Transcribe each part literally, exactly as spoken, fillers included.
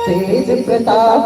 तेज प्रताप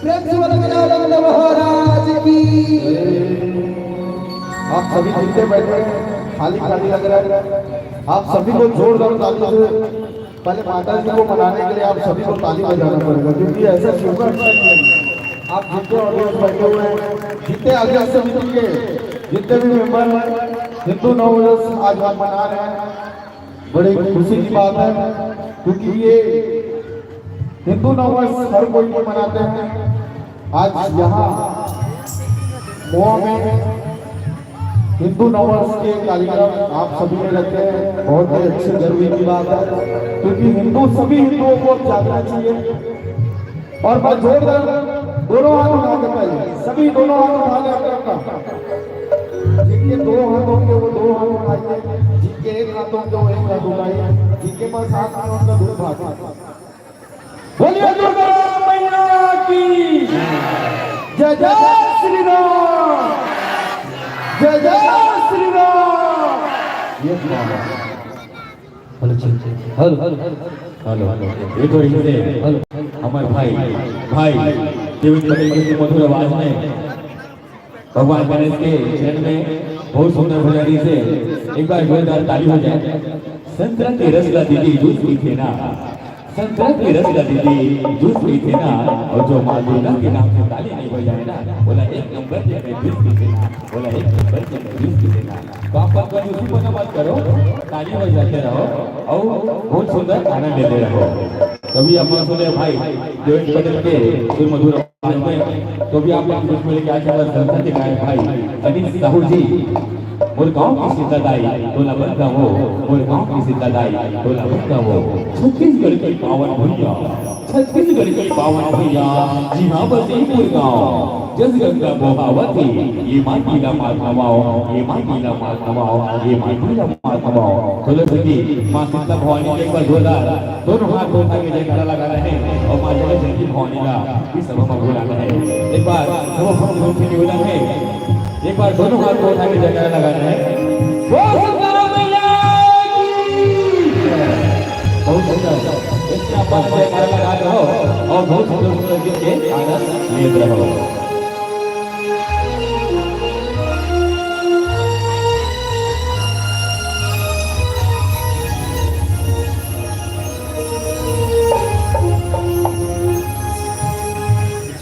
प्रेम से बोलो गजानन महाराज की। आप सभी जितने बैठे हैं, खाली खाली लग रहा है, आप सभी को जोरदार ताली से पहले माता जी को मनाने के लिए आप सभी को ताली बजाना पड़ेगा, क्योंकि ऐसा शुभ का अवसर नहीं है। आप जितने ऑडियंस बैठे हुए हैं, जितने आयोजक समिति के जितने भी मेंबर हैं, हिंदू नववर्ष आज हम मना रहे हैं, बड़ी खुशी की बात है, क्योंकि ये हिंदू नववर्ष हर कोई नहीं मनाते हैं। आज यहाँ महुआ में हिंदू नववर्ष के कार्यक्रम आप सभी ने रखे हैं, बहुत ही अच्छी गर्व की बात है, क्योंकि हिंदू, सभी हिंदुओं को जागना चाहिए। और मैं जोरदार, दोनों हाथ उठा के, पहले सभी दोनों हाथ उठा के अपना अपना, जिनके दो हाथ होंगे वो दो हाथ उठाइए। तुम जो वही का दुखाई, जिनके पास हाथ में उनका दुख भाग। बोलिए दुर्गा मैया की जय, जय श्री राम, जय जय श्री राम। ये hello, hello, hello, hello, hello. ये तो इनसे हेलो। हमारे भाई, भाई देवेंद्र पटेल के मधुर आवाज में भगवान गणेश के चरण में बहुत सुंदर भजन से एक बार जोरदार ताली हो जाए। संतरा के रस ला दीदी जूस पीथे ना, संतरा के रस ला दीदी जूस पीथे ना, और जो माँ दुर्गा के नाम से ताली नहीं बजाए ना, बोला एक नंबर के कंजूस पीथे ना, बोला एक नंबर के कंजूस पीथे ना। तो आप लोग कंजूसी मत करो, ताली बजाते रहो और बहुत सुंदर आनंद लेते रहो। कभी आप सुने भाई देवेंद्र पटेल के सुर मधुर आज मैं तो भी आप लोग कुछ बोले क्या क्या संस्था के गायक भाई अनिल साहू जी, मोर गांव की सीता दाई, टोला बन गाँव, मोर गांव की सीता दाई, टोला बन गाँव। छत्तीसगढ़ की पावन भुइया, छत्तीसगढ़ की पावन भुइया, जिहाँ बसे मोर गांव। जस गंगा बोहावत हे, ये माटी ला मत नवाओ, ये माटी ला मत नवाओ, ये माटी ला मत नवाओ। चलो सखी, माँ सीता भवानी के एक बार जोरदार दोनों हाथ उठा के जयकारा लगाना है और माँ जगत जननी भवानी का इस सभा में बुलाना है। एक बार सर्वप्रथम रूप से निवेदन है, एक बार दोनों हाथ को उठा के जयकारा लगाना है। बोल शंकर मैया की। बहुत सुंदर, इसके आप जयकारा लगा रहो और बहुत सुंदर सुंदर गीत के आनंद लेते रहो।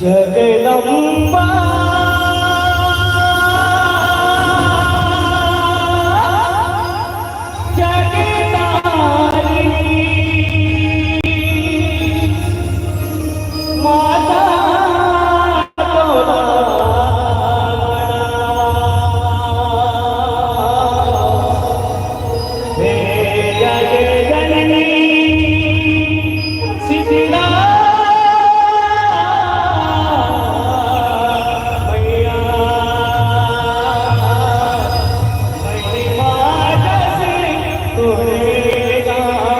जगदम्बा जगदारी माता तोला हे जगजननी शीतला मैया, महिमा जैसे तोरे गावा।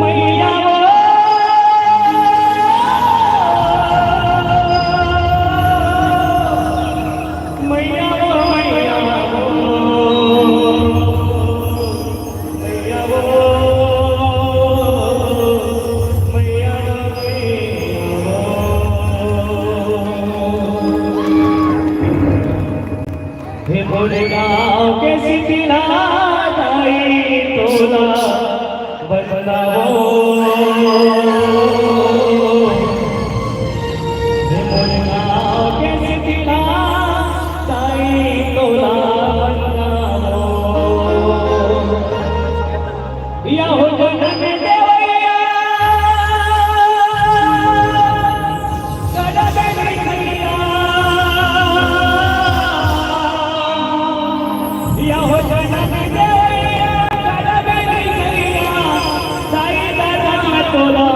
मैया वो, मैया वो, मैया वो, मैया वो, मैया वो। हे मोर गाँव के शीतला दाई तोला बदलाओ। हे मोर गाँव के शीतला दाई तोला बदलाओ। या हो जनम देवैया, गजब नैया। या हो जनम देवैया, गजब नैया। साईं दादा तोला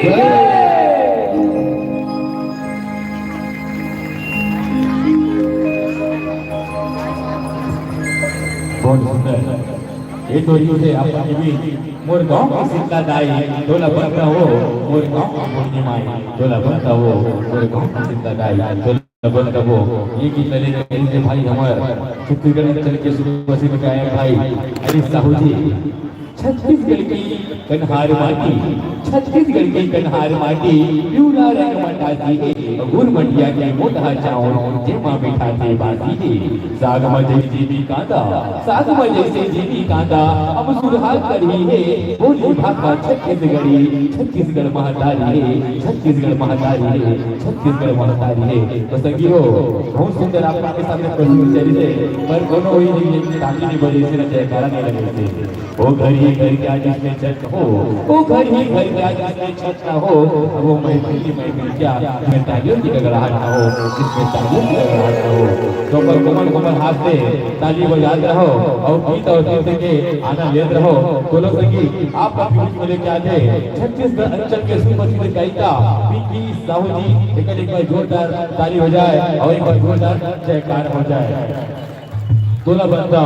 बहुत सुंदर। ये तो यूं से अपन के बीच मोर गांव के शीतला दाई, तोला बंद हो, मोर गांव के मोहनी माई, तोला बंद हो, मोर गांव के शीतला दाई, तोला बंद हो। ये गीत ले के भाई हमर छत्तीसगढ़ अंचल के सुप्रसिद्ध गायक भाई हरीश साहू जी। छत्तीसगढ़ के कन्हार माटी, छत्तीसगढ़ के कन्हार माटी, पिवरा रंग म टासी हे, गुर मटिया के मोटहा चाउर, जेमा मिठाथे बासी हे। साग म जइसे जीवी कांदा, साग म जइसे जीवी कांदा, अब सुरहा करही हे, बोली भाखा छत्तीसगढ़ी, छत्तीसगढ़ महतारी हे, छत्तीसगढ़ महतारी हे, छत्तीसगढ़ महतारी हे। तो संगी हो, बहुत सुंदर आप लोग के सामने प्रस्तुत चली थे, पर कोनो ही नहीं, ताली नहीं बजी से, जयकारा नहीं लगे थे। ओ घर ही घर क्या जिसमें छत हो, ओ घर ही घर क्या जिसमें छत ना हो, वो महफिल ही महफिल क्या, जिसमें तालियों की गड़गड़ाहट ना हो, जिसमें तालियों की गड़गड़ाहट ना हो। तो पर कोमल कोमल हाथ से ताली बजाते रहो और गीत और नृत्य के आनंद लेते रहो। बोलो संगी, आप अभी मुझे क्या थे, छत्तीसगढ़ अंचल के सुप्रसिद्ध गायिका पिंकी साहू जी, एक, एक बार जोरदार ताली हो जाए और एक बार जोरदार जयकार हो जाए। तोला बंदा,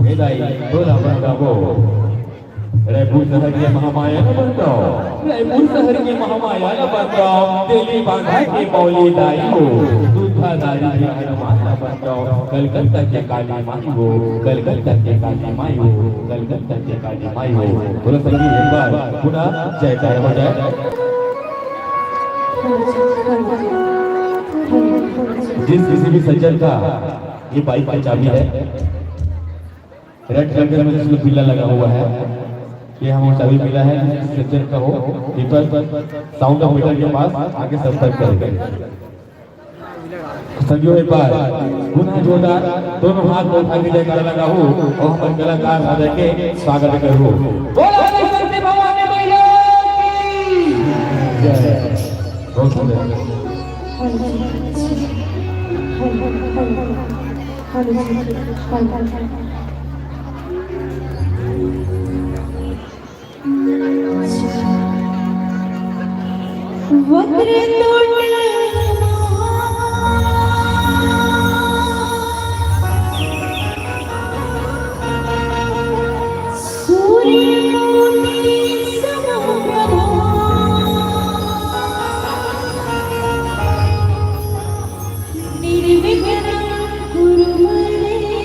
ए दाई, तोला बंदा हो। रायपुर शहर के महामाया न बंदा, रायपुर शहर के महामाया न बंदा, तेली बांधा के मौली दाई हो, दूधा दारी के हनुमान न बंदा, कलकत्ता के काली माई हो, कलकत्ता के काली माई हो, कलकत्ता के काली माई हो। बोलो संगी, एक बार पुनः जयकार हो जाए। जिस किसी भी सज्जन का ये बाइक का चाबी है, रेड कलर में जिसमें बिल्ला लगा हुआ है, ये हमें चाबी मिला है, जिस किसी सज्जन का हो, ये पर साउंड ऑफ मीटर के पास आके संपर्क करें। संगी हो, एक बार पुनः जोरदार दोनों हाथ को उठा के जयकारा लगा हो और हमारे कलाकार राजा के स्वागत करो। बोलो शक्ति भवानी मैया की जय। बहुत सुंदर। वक्र तोड़ सूर्य कोटि समप्रभा। निर्विघ्नं कुरु मे देव।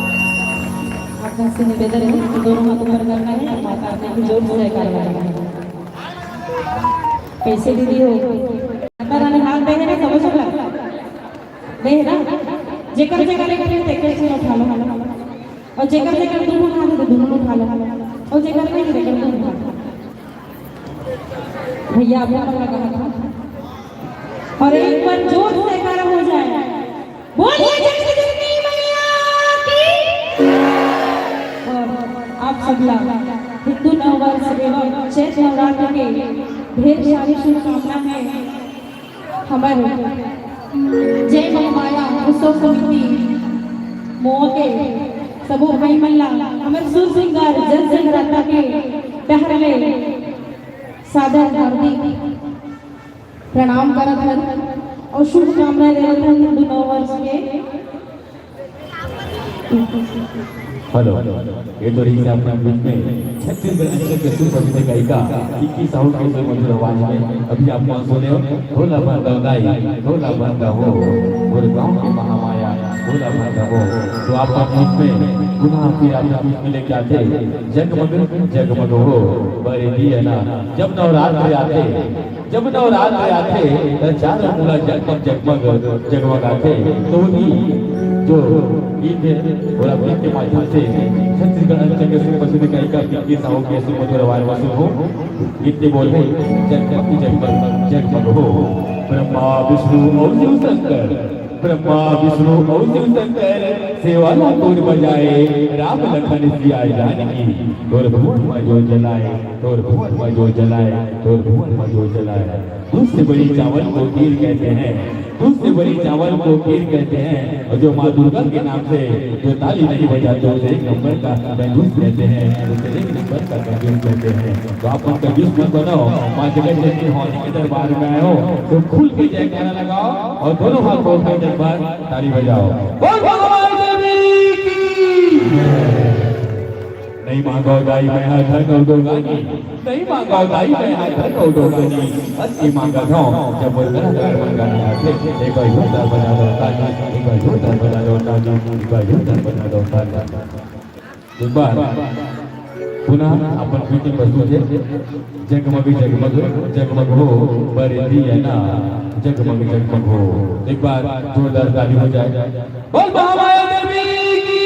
आप सबसे निवेदन है कि दोनों हाथ ऊपर करना है और माता रानी की जोर से जयकारा लगाना है। कैसे दीदी हो? माता रानी हाथ दे है ना, सबो से दे है ना? जेकर जेकर एक हाथ देखे से उठा लो। अउ जेकर जेकर दू हाथ हे, तो दोनों उठा लो। अउ जेकर नहीं, तेकर दू हाथ। भैया, आप लोग लगा हाथ। और एक बार जोर से जयकारा हो जाए। बोलिए जगत जननी मैया की। और आप सबला हिंदू नववर्ष एवं चैत्र नवरात्र के ढेर सारी शुभकामना है। हमर जय महामाया उत्सव समिति मोवा के सबो भाई मन ला हमर सुर सिंगार जल जगराता के डहर ले सादर हार्दिक प्रणाम करत हन और शुभकामना देवत हन हिंदू नववर्ष के। हेलो, ये तो रही से अपना बीच में छत्तीसगढ़ अंचल के सुप्रसिद्ध गायिका पिंकी साहू के सुमधुर आवाज में। अभी आप कौन सुने हो? ढोला बंदा दाई, ढोला बंदा हो, मोर गांव के महामाया, ढोला बंदा हो। तो आप अपने बीच में पुनः फिर आप अपने बीच में लेके आते, जगमग जगमग हो, बरे दिया ना, जब नवरात्र आते, जब नवरात्र आथे, त चारों मुड़ा जगमग जगमग जगमगाथे। तो वही जो गीत है, और आप गीत के माध्यम से छत्तीसगढ़ अंचल के सुप्रसिद्ध गायिका पिंकी साहू के सुमधुर आवाज में सुनो। गीत के बोल है, जगमग जगमग जगमग हो, ब्रह्मा विष्णु और शिव शंकर, ब्रह्मा विष्णु और शिव शंकर, सेवा ला तोर बजाए, राम लखन सिया जानकी, तोर भुवन में जो जलाए, तोर भुवन में जो जलाए, तोर भुवन में जो जलाए। दूध से बनी चावल को खीर कहते हैं, दूध से बनी चावल को खीर कहते हैं। और जो माँ दुर्गा के नाम से जो ताली नहीं बजाते, उसे एक नंबर का कंजूस कहते हैं, उसे एक नंबर का कंजूस कहते हैं। तो आप उनका कंजूस मत बनाओ। माँ जगत जननी होने के दरबार में आए हो तो खुल के जयकारा लगाओ और दोनों हाथों में एक बार ताली बजाओ। बोल भगवान देवी की। नहीं मांगो दाई मैं हा धन और दो गानी, नहीं मांगो दाई मैं हा धन और दो गानी, बस ये मांगा था जब वो तरह तरह मन गाना आते, एक बार जोरदार बजा दो ताली, एक बार जोरदार बजा दो ताली, एक बार जोरदार बजा दो ताली। एक बार पुनः अपन बीच में प्रस्तुत है जगमग जगमग जगमग हो, बरे दिया ना जगमग जगमग हो। एक बार जोरदार ताली हो जाए। बोल महामाया देवी की।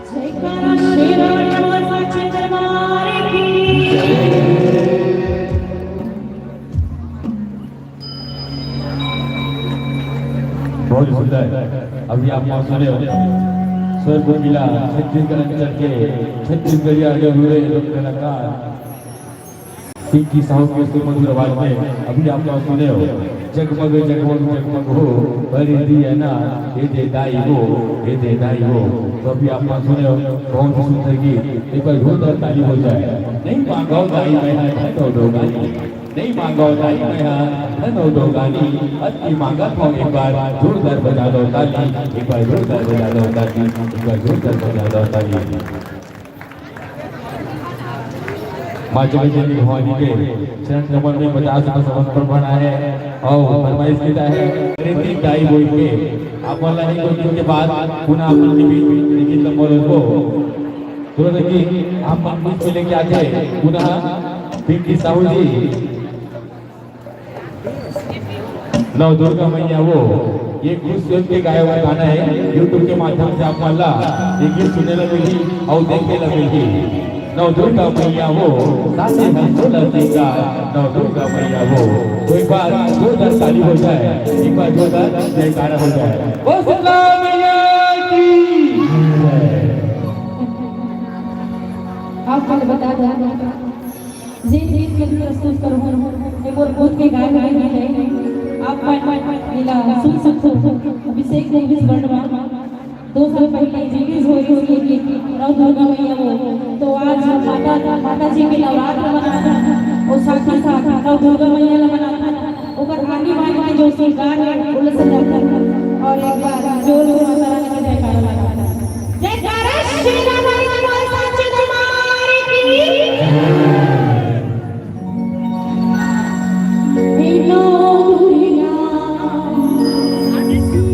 जयकारा शेरा वाले सच्चे दरबार की। बहुत सुंदर। अभी आप सुने हो स्वर कोकिला, छत्तीसगढ़ अंचल के छत्तीसगढ़िया गए हुए लोक कलाकार पिंकी साहू के सुमधुर आवाज में अभी आप सुने हो जगमग जगमग जगमग हो, बरे दिया ना, ए दे दाई हो, ए दे दाई हो। तो अभी आप सुने हो बहुत ही सुंदर गीत। एक बार जोरदार ताली हो जाए। नहीं मांगो दाई मैं हा धन हो दो गानी, नहीं मांगो दाई मैं हा धन हो दो गानी, अति मांगा तो एक बार जोरदार बजा दो ताली, एक बार जोरदार बजा दो ताली, एक बार जोरदार बजा दो ताली। माँ जगत जननी भवानी के चरण कमल में पचास रुपये समर्पण बना है और फरमाइश किया है, प्रीति दाई बोल के। आप वाला ही कोई के बाद पुनः अपन के बीच में निखिल कमल को तुरंत की आप अपन बीच में लेके आते हैं पुनः पिंकी साहू जी। नव दुर्गा मैया वो, ये खुश होके गाया हुआ गाना है। YouTube के माध्यम से आप मन ला ये गीत सुने ला मिलही और देखे ला मिलही। नव दुर्गा मैया वो, साथे हंसो ला सिंगार, नव दुर्गा मैया वो। तो एक बार जोरदार ताली हो जाए, एक बार जोरदार जयकारा हो जाए। बोल शीतला मैया की। आप मन बता दो। जे गीत के प्रस्तुत करहूं, ये मोर खुद के गाए हुए गीत है। आप मन एला सुन सकथो। अभिषेक मूवीज वर्ल्ड में दो साल पहले रिलीज होय रहिस ये गीत, नव दुर्गा मैया वो। तो आज माता, माता जी के नवरात्र मनाथन, और साथ ही साथ नव दुर्गा मैया ला मनाथन, ओकर आने वाले के जो श्रृंगार है, वो ला सजाथन। और एक बार जोर से माता रानी की जयकारा लगाथन। जयकारा शेरा वाली माता सच्चे दरबार की। हे नौ दुर्गा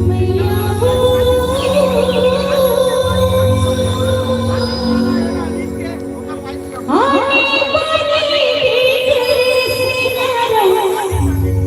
मैया हो। आने वाली के जय श्री राम।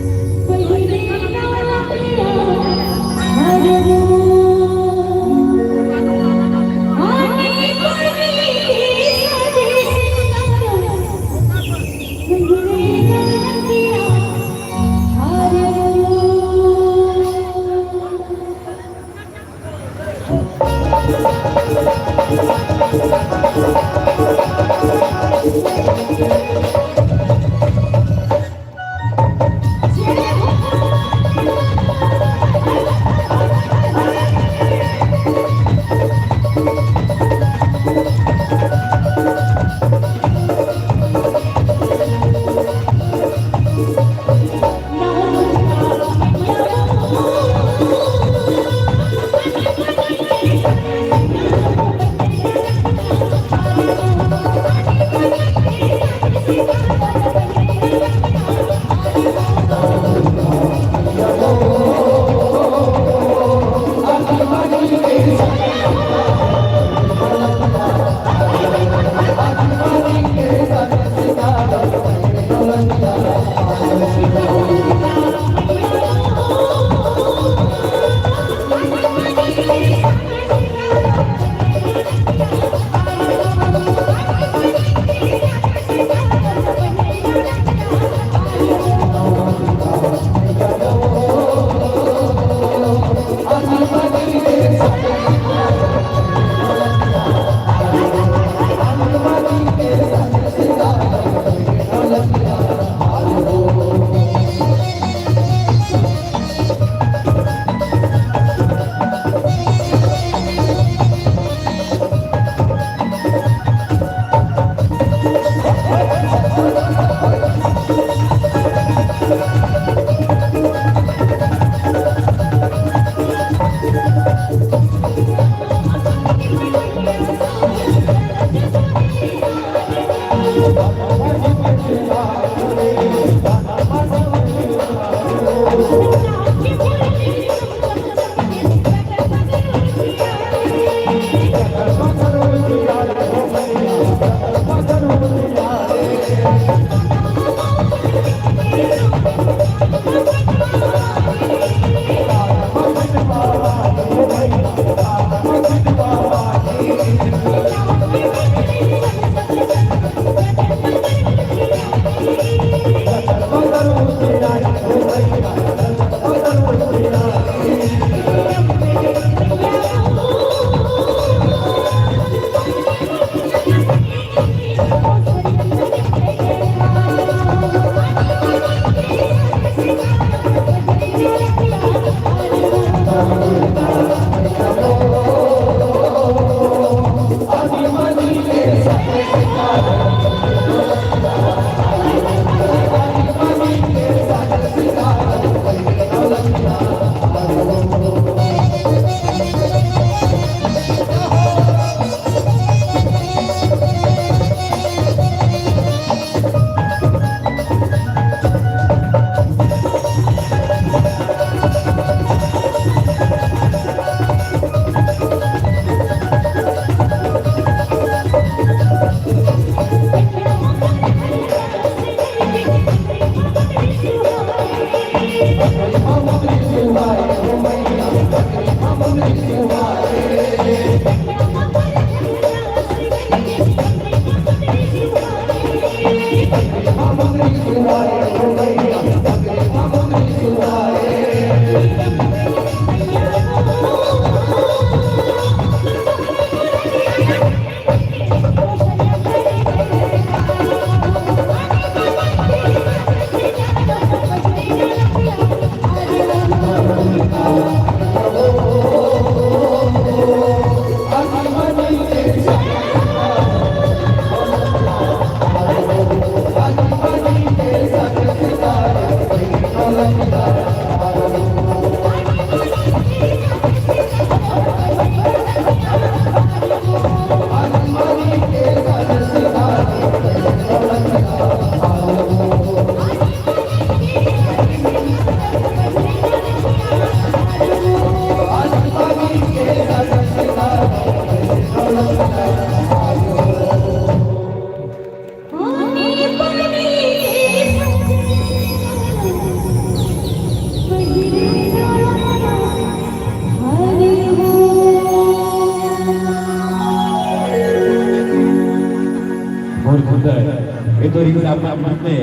अपने अपने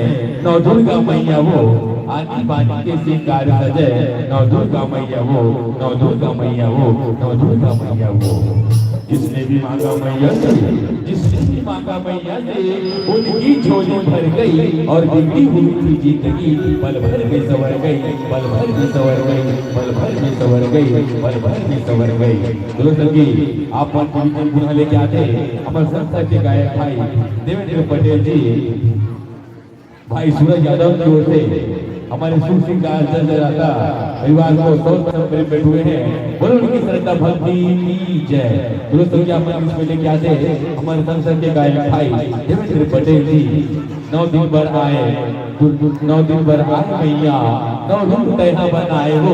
नौ दुर्गा मैया वो, आनी बानी के श्रृंगार सजे, नौ दुर्गा मैया वो, नौ दुर्गा मैया वो, नौ दुर्गा मैया वो। जिसने भी मांगा मैया से, जिसने भी मांगा मैया से, उनकी झोली भर गई और बीती हुई थी जिंदगी, पल भर में संवर गई, पल भर में संवर गई, पल भर में संवर गई, पल भर में संवर गई। दोस्तों जी, आप मन को भी गुनगुना लेके आते हैं, हमर संस्था के गायक भाई देवेंद्र पटेल जी, भाई सूरज यादव की ओर से हमारे सुर श्रृंगार जय जयराता परिवार को सौ रुपये में बैठे हुए हैं। बोलो उनकी श्रद्धा भक्ति की जय। दोस्तों जी, आप मन इसमें लेके आते हैं हमारे संस्था के गायक भाई देवेंद्र पटेल जी। नौ दिन बर आए, दु-, दु-, नौ दिन बर आए मैया, नौ रूप तैहा बनाए वो।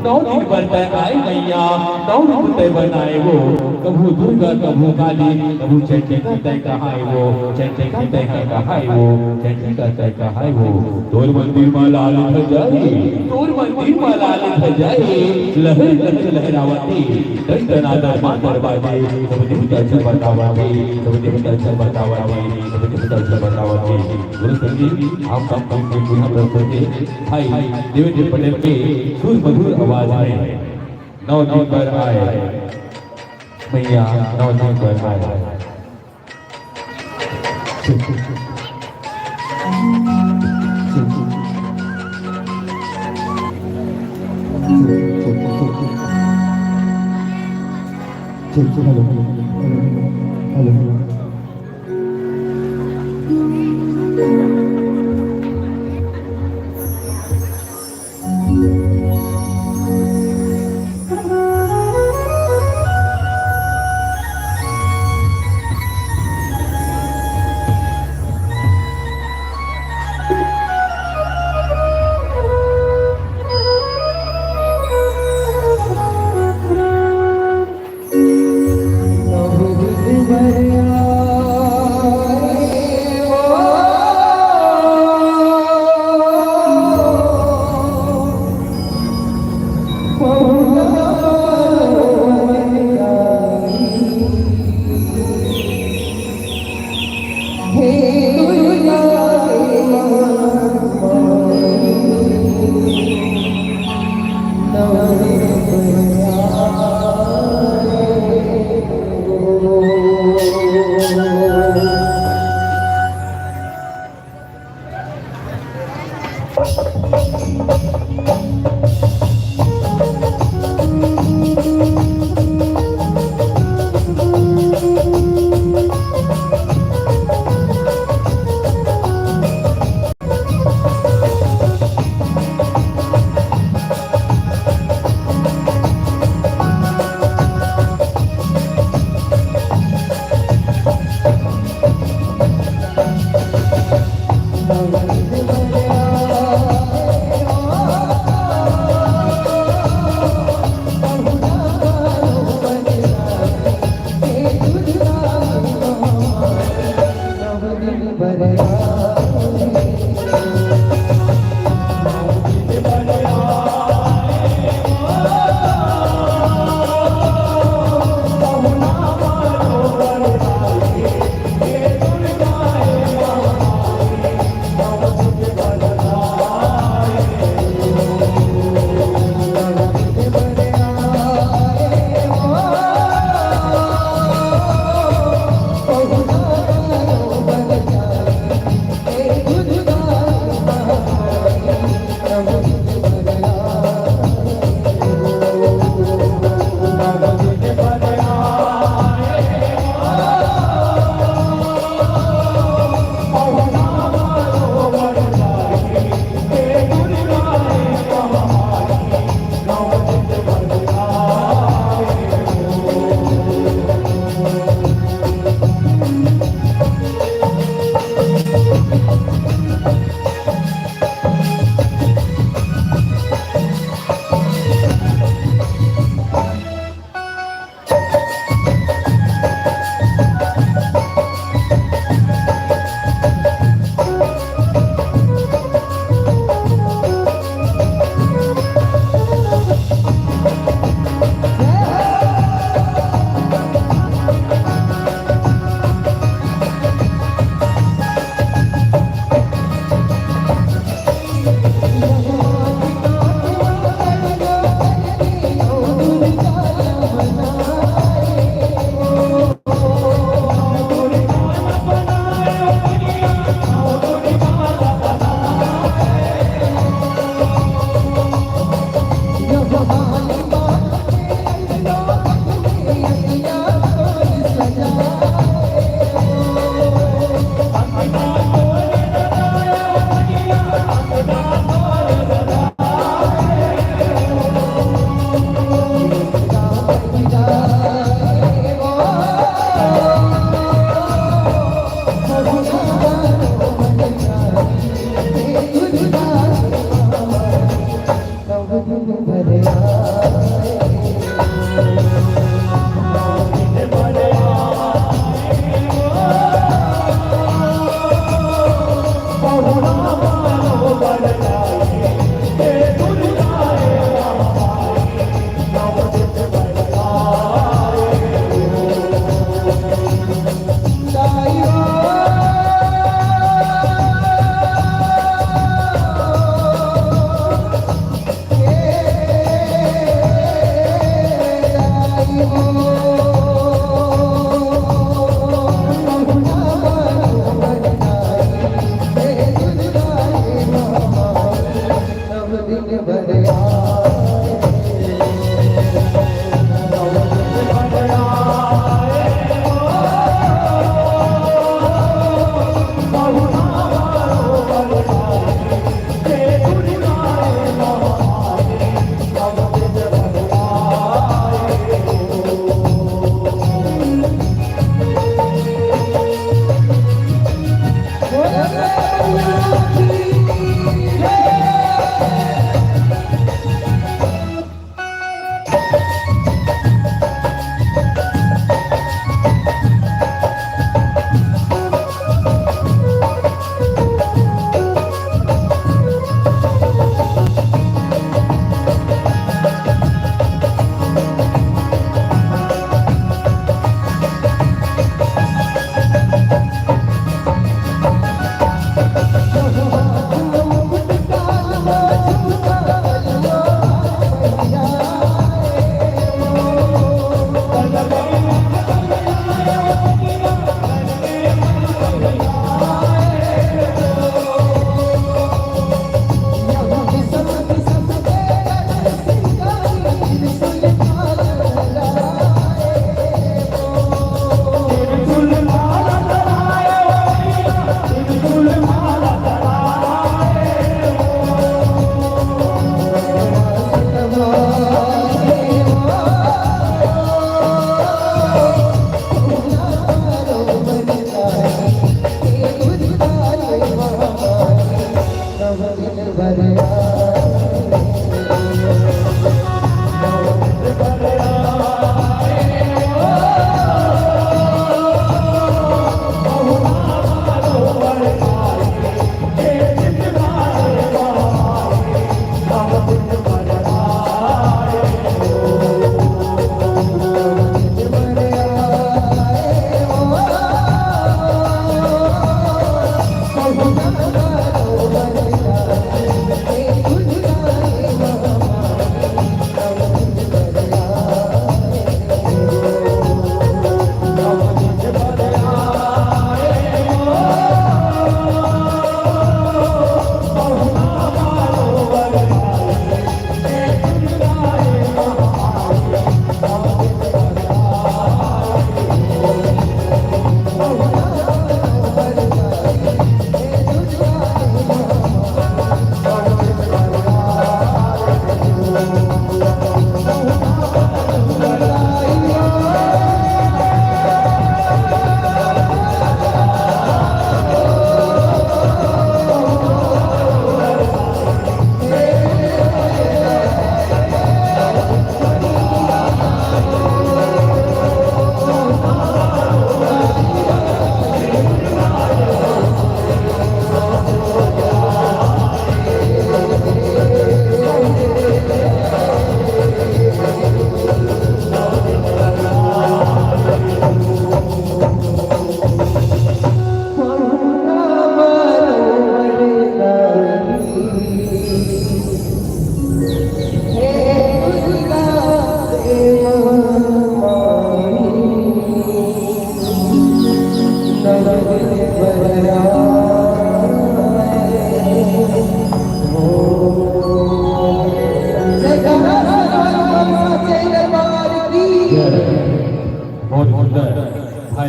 नौ दिन बर तै आए मैया, नौ रूप तै बनाए वो। कभू दुर्गा, कभू काली, कभू चंडिका तै कहाए वो, चंडिका तै कहाए वो, चंडिका तै कहाए वो। तोर मंदिर मा लाल ध्वजा हे, तोर मंदिर मा लाल ध्वजा हे, लहर लहर लहरावत हे, टन टनादर मादर बाजे, सब देवता झपटावत हे, सब देवता झपटावत हे, सब देवता झपटावत हे। गुरु संगीत, आप सब काम के पूरा प्रस्तुति भाई देवेंद्र पटेल के सुर मधुर आवाज में। नौ दिन बर आए मैया, नौ दिन बर आए।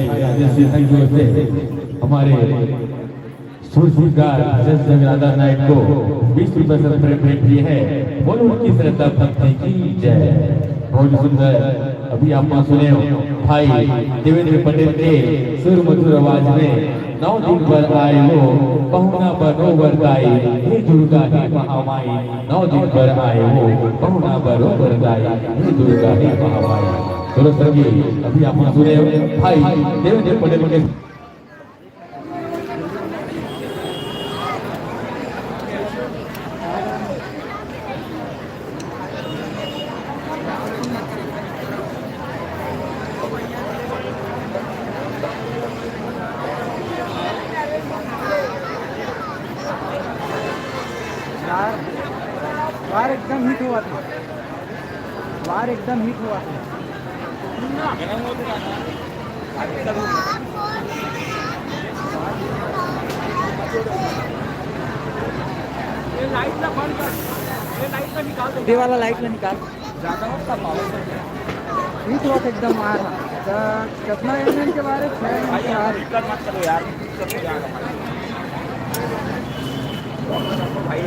Rajesh ji, thank you। हमारे सुरसिंगार जस जगराता नाइट को बीस रुपए से प्रेम भेंट किए हैं। बॉलीवुड की श्रद्धा भक्ति की जय। बहुत ही सुंदर। अभी आप सुने हो भाई देवेंद्र पटेल के सुर मधुर आवाज में, नौ दिन बर आए वो पहुना बनो वरदाई, हे दुर्गा हे महामाई। नौ दिन बर आए वो पहुना बनो वरदाई, हे दुर्गा हे महामाई। दोनों संगी, अभी आप सुने हो भाई देवेंद्र पटेल के यार, बार एकदम हिट हुआ था, बार एकदम हिट हुआ था। ये लाइट ना बंद कर, ये लाइट ना निकाल दे। ये वाला लाइट ना निकाल। ज्यादा होता पावर। हिट हुआ था एकदम मार। क-, कितना एमएम के बारे? छह एमएम के बारे। दिक्कत मत करो यार, दिक्कत हो जाएगा। भाई,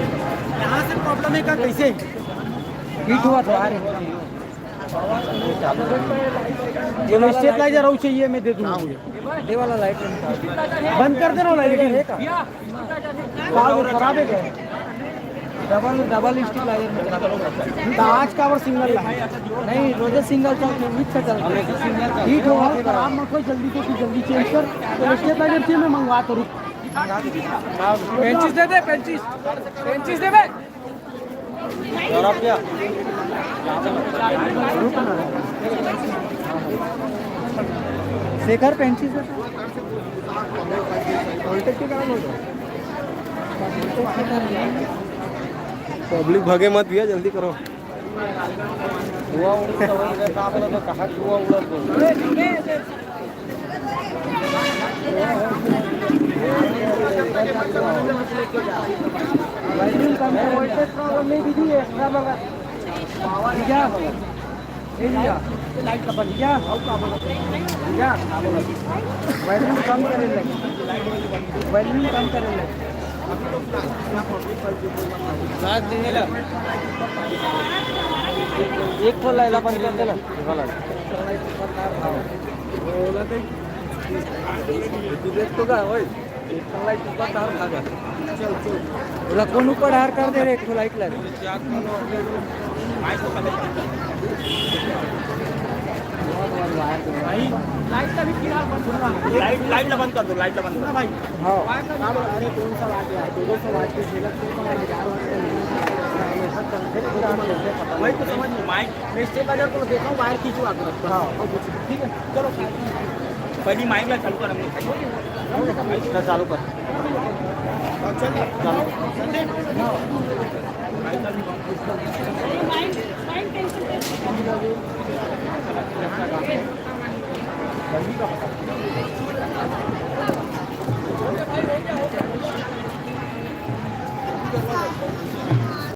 यहाँ से प्रॉब्लम है क्या? कैसे? हिट हुआ था यार। ये स्टेबलाइजर और चाहिए, मैं दे दूंगा। ये वाला लाइट बंद कर देना, लाइट है का? खराब है क्या? डबल, डबल स्टेबलाइजर में चला। तो आज का और सिंगल ला? नहीं, रोजे सिंगल चलते, विथ का चलते। हीट हो, खराब मत हो, जल्दी से जल्दी चेंज कर। तो स्टेबलाइजर चाहिए, मैं मंगवा तो रुक। पेंचीस दे दे, पेंचीस, पेंचीस दे दे। और आप क्या? शेखर पेंचीस है। पब्लिक भगे मत भैया, जल्दी करो। हुआ उड़ता वही रहता, आप लोग तो कहाँ हुआ उड़त बोल। वॉल्यूम कम है, वोल्टेज प्रॉब्लम नहीं दीदी, एक्स्ट्रा मगर भैया, ए भैया, लाइट का बंद भैया, भैया, वॉल्यूम कम करे लगे, वॉल्यूम कम करे लगे। एक ठो लाइला बंद कर देना। ओला कोन ऊपर हार कर दे रे, एक ठो लाइट ला। लाइट, लाइट ला बंद कर दो, लाइट ला बंद कर दो। हाँ। अरे कौन सा वाट है यार, दो दो सौ वाट के झेलत, कौन सा वाट है यार? वही तो समझ नहीं, माइक मैं स्टेबलाइजर को देखा हूँ, वायर खींचवा के रखता हूँ। हाँ। ठीक है, चलो। पहली माइक ला चालू कर, हमने ना चालू कर। चालू।